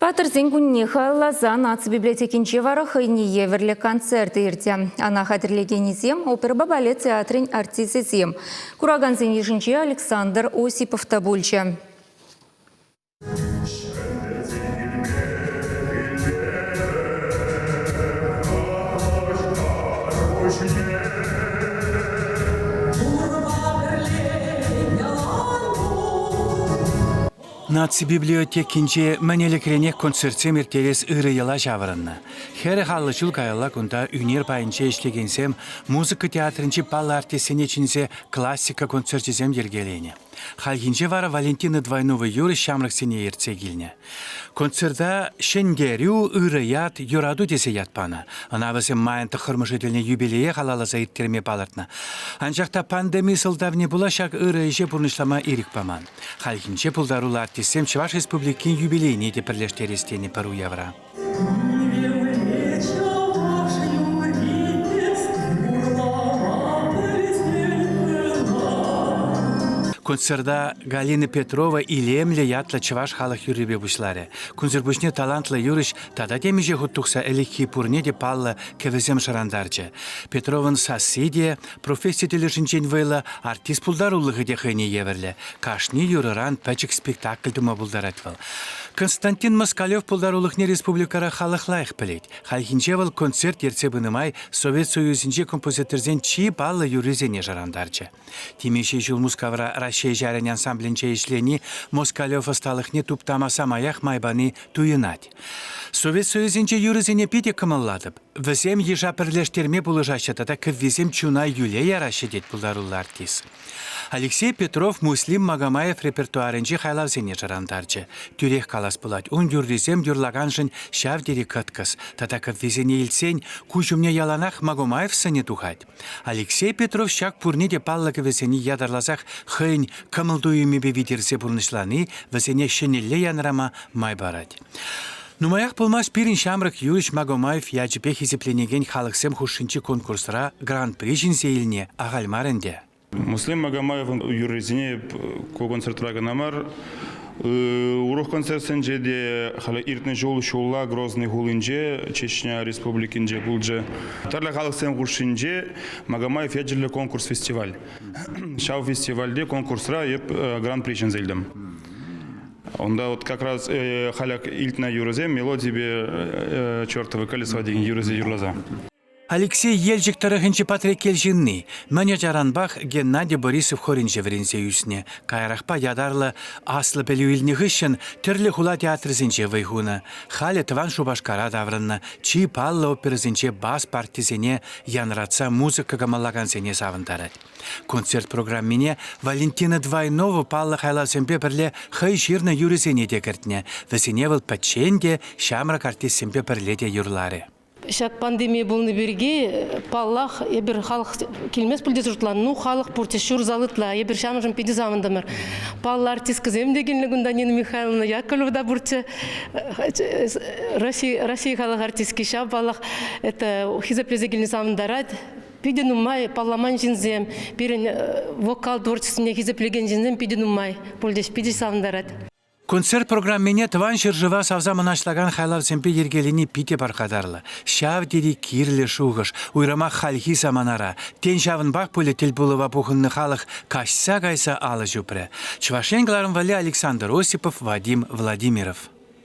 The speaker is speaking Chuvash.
Паттӑрсен кунне халалласа наци библиотекинче вара хӑйне евӗрлӗ концерт иртӗ. Ӑна хатӗрлекенӗсем оперӑпа балет театрӗн артисчӗсем. Куракансен йышӗнче Александр Осипов та пулчӗ. Наци библиотекинче мӗн ӗлӗкренех концертсем ирттерес ырӑ йӑла ҫаврӑннӑ. 40-50 ҫул каялла кунта ӳнер пайӗнче ӗҫлекенсем музыка театрӗнчи паллӑ артистсене чӗнсе классика концерчӗсем йӗркеленӗ. Хальхинче вара Валентина Двойнова юрӑҫ ҫамрӑксене ертсе килнӗ. Концерта «Ҫӗнтерӳ, ырӑ ят, юрату» тесе ят панӑ. Ӑна вӗсем майӑн тӑххӑрмӗшӗ тӗлне юбилее халалласа ирттерме палӑртнӑ. Анчах та пандеми сӑлтавне пула ҫак ырӑ ӗҫе пурнӑҫлама ирӗк паман. Хальхинче пултаруллӑ артистсем Чӑваш Республикин юбилейне те пӗрлештерес тенӗ пӗр уявра. Концерта Галина Петрова илемлӗ ятлӑ чӑваш халӑх юррипе пуҫларӗ. Кунсӑр пуҫне талантлӑ юрӑҫ тата темиҫе хут тухса ӗлӗкхи пурне те паллӑ кӗвӗсем шӑрантарчӗ. Петровӑн сасси те, професси тӗлӗшӗнчен вӑйлӑ, артист пултарулӑхӗ те хӑйне евӗрлӗ. Кашни юрӑран пӗчӗк спектакль тума пултарать вӑл. Константин Москалев пултарулӑхне республикӑра халӑх лайӑх пӗлет. Хальхинче вӑл концерт ертсе пынӑ май Совет Союзӗнчи композиторсен чи паллӑ юррисене шӑрантарчӗ. Темиҫе ҫул Мускавра Раҫҫей ҫарӗн ансамблӗнче ӗҫлени Москалев ӑсталӑхне туптама самаях май пани туйӑнать. Совет Союзӗнчи юрӑсене питӗ кӑмӑллатӑп. Вӗсем йыша пӗрлештерме пулӑшаҫҫӗ тата кӗввисем чуна йӳле яраҫҫӗ, тет пултаруллӑ артист. Алексей Петров Муслим Магомаев репертуарӗнчи хайлавсене шӑрантарчӗ. Тӳрех калас пулать, ун юррисем юрлаканшӑн ҫав тери кӑткӑс тата кӗввисене илтсен куҫ умне яланах Магомаев сӑнӗ тухать. Алексей Петров ҫак пурне те паллӑ кӗвӗсене ятарласах хӑйӗн кӑмӑл-туйӑмӗпе витерсе пурнӑҫлани вӗсене ҫӗнӗлле янрама май парать. Нумаях пулмасть пирӗн ҫамрӑк юрӑҫ Магомаев ячӗпе хисепленекен халӑхсем хушшинчи конкурсра гран-при ҫӗнсе илни ахаль мар ӗнтӗ. Муслим Магомаевӑн юррисене ку концертра кӑна мар, урӑх концертсенче те халӗ иртнӗ ҫул ҫулла Грозный хулинче Чечня Республикинче пулчӗ. Тӗрлӗ халӑхсем хушшинче Магомаев ячӗллӗ конкурс-фестиваль. Ҫав фестивальте конкурсра эп гран-при ҫӗнсе илтӗм. Унта вот как раз халӗ илтнӗ юрӑсем мелодипе чертовы колесо текен юрӑсем юрласа. Алексей Елчӗк тӑрӑхӗнчи Патреккел ҫынни. Мӗн ачаранпах Геннадий Борисов хорӗнче вӗренсе ӳснӗ. Каярахпа ятарлӑ аслӑ пӗлӳ илнӗ хыҫҫӑн тӗрлӗ хула театрӗсенче вӑй хунӑ. Халӗ тӑван Шупашкара таврӑннӑ. Чи паллӑ оперӑсенче бас партисене янратса музыка кӑмӑллакансене савӑнтарать. Концерт программине Валентина Двойнова паллӑ хайлавсемпе пӗрле хӑй ҫырнӑ юрӑсене те кӗртнӗ. Вӗсене вӑл пӗччен те, ҫамрӑк артистсемпе пӗрле те юрларӗ. Ҫак пандеми пулнӑ пирки, паллах, эпир халӑх килмест пуль тесе шутланӑ. Ну, халӑх пурччӗ, ҫур зал ытла. Эпир ҫавӑншӑн питӗ савӑнтӑмӑр. Паллӑ артисткӑсем те килнӗ кунта, Нина Михайловна Яковлева та пурччӗ. Россия, Россия халӑх артистки ҫав, паллах, это хисеплесе килни савӑнтарать. Питӗ нумай палламан ҫынсем, пирӗн вокал творчествине хисеплекен ҫынсем питӗ нумай пулчӗҫ, питӗ савӑнтарать. Концерт программине Тӑван ҫӗршыва савса мӑнаҫлакан хайлавсемпе йӗркелени питӗ пархатарлӑ. Ҫав тери кирлӗ шухӑш, уйрӑмах хальхи саманара. Тен, ҫавӑнпах пулӗ тӗлпулӑва пухӑннӑ халӑх каҫса кайса алӑ ҫупрӗ. Чӑваш Ен кӑларӑм валли Александр Осипов, Вадим Владимиров.